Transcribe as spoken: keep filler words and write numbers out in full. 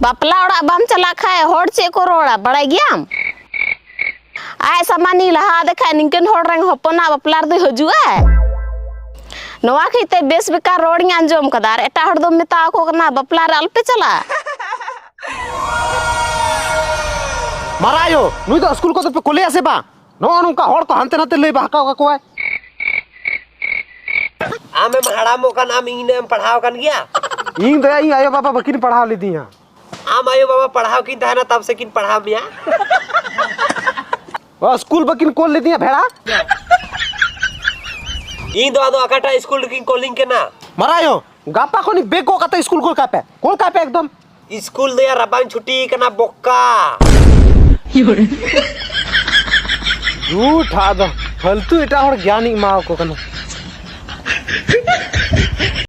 ᱵᱟᱯᱞᱟ ᱚᱲᱟᱜ ᱵᱟᱢ ᱪᱟᱞᱟᱜ ᱠᱷᱟᱡ ᱦᱚᱲ ᱪᱮᱫ ᱠᱚ ᱨᱚᱲᱟ ᱵᱟᱲᱟᱭ ᱜᱮᱭᱟᱢ? ᱟᱡ ᱥᱟᱢᱟᱱᱤ ᱞᱟᱦᱟ ᱟᱫᱮ ᱠᱷᱟᱡ ᱱᱤᱝᱠᱟᱹᱱ ᱦᱚᱲ ᱨᱮᱱ ᱦᱚᱯᱚᱱᱟᱜ ᱵᱟᱯᱞᱟ ᱨᱮᱫᱚᱭ ᱦᱤᱡᱩᱜᱼᱟ? ᱱᱚᱣᱟ ᱠᱷᱟᱹᱛᱤᱨ ᱛᱮ ᱵᱮᱥ ᱵᱮᱠᱟᱨ ᱨᱚᱲᱤᱧ ᱟᱸᱡᱚᱢ ᱠᱟᱫᱟ ᱟᱨ ᱮᱴᱟᱜ ᱦᱚᱲ ᱫᱚᱢ ᱢᱮᱛᱟ ᱟᱠᱚ ᱠᱟᱱᱟ ᱵᱟᱯᱞᱟ ᱨᱮ ᱟᱞᱚᱯᱮ ᱪᱟᱞᱟᱜᱼᱟ᱾ ᱢᱟᱨᱟᱭᱳ, ᱱᱩᱭ ᱫᱚ ᱥᱠᱩᱞ ᱠᱚᱫᱚ ᱯᱮ ᱠᱳᱞᱮᱭᱟ ᱥᱮ ᱵᱟᱝ? ᱱᱚᱜᱼᱚ ᱱᱚᱝᱠᱟ ᱦᱚᱲ ᱠᱚ ᱦᱟᱱᱛᱮ ᱱᱟᱛᱮ ᱞᱟᱹᱭ ᱵᱟᱦᱠᱟᱣ ᱠᱟᱠᱚᱣᱟᱭ᱾ ᱟᱢᱮᱢ ᱦᱟᱲᱟᱢᱚᱜ ᱠᱟᱱ, ᱟᱢ ᱤᱧ ᱮᱢ ᱯᱟᱲᱦᱟᱣ ᱠᱟᱱ ᱜᱮᱭᱟ? ᱤᱧ ᱫᱚ ᱤᱧ ᱟᱭᱳ ᱵᱟᱵᱟ ᱵᱟᱹᱠᱤᱱ ᱯᱟᱲᱦᱟᱣ ᱞᱤᱫᱤᱧᱟ᱾ ᱟᱢ ᱟᱭᱳ ᱵᱟᱵᱟ ᱯᱟᱲᱦᱟᱣ ᱠᱤᱱ ᱛᱟᱦᱮᱱᱟ, ᱛᱟᱵ ᱥᱮ ᱠᱤᱱ ᱯᱟᱲᱦᱟᱣ ᱢᱮᱭᱟ᱾ ᱚ, ᱥᱠᱩᱞ ᱵᱟᱹᱠᱤᱱ ᱠᱳᱞ ᱞᱤᱫᱤᱧᱟ ᱵᱷᱮᱲᱟ᱾ ᱤᱧ ᱫᱚ ᱟᱫᱚ ᱚᱠᱟᱴᱟᱜ ᱥᱠᱩᱞ ᱨᱮᱠᱤᱱ ᱠᱳᱞᱤᱧ ᱠᱟᱱᱟ? ᱢᱟᱨᱟᱭᱳ, ᱜᱟᱯᱟ ᱠᱷᱚᱱ ᱵᱮᱜᱽ ᱜᱚᱜ ᱠᱟᱛᱮ ᱥᱠᱩᱞ ᱠᱳᱞ ᱠᱟᱭ ᱯᱮ, ᱠᱳᱞ ᱠᱟᱭ ᱯᱮ ᱮᱠᱫᱚᱢ᱾ ᱥᱠᱩᱞ ᱫᱚᱭᱟ ᱨᱟᱵᱟᱝ ᱪᱷᱩᱴᱤ ᱠᱟᱱᱟ ᱵᱚᱠᱟ᱾ ᱡᱷᱩᱴ ᱟᱫᱚ ᱯᱷᱟᱞᱛᱩ ᱮᱴᱟᱜ ᱦᱚᱲ ᱜᱮᱭᱟᱱᱤᱧ ᱮᱢᱟ ᱟᱠᱚ ᱠᱟᱱᱟ᱾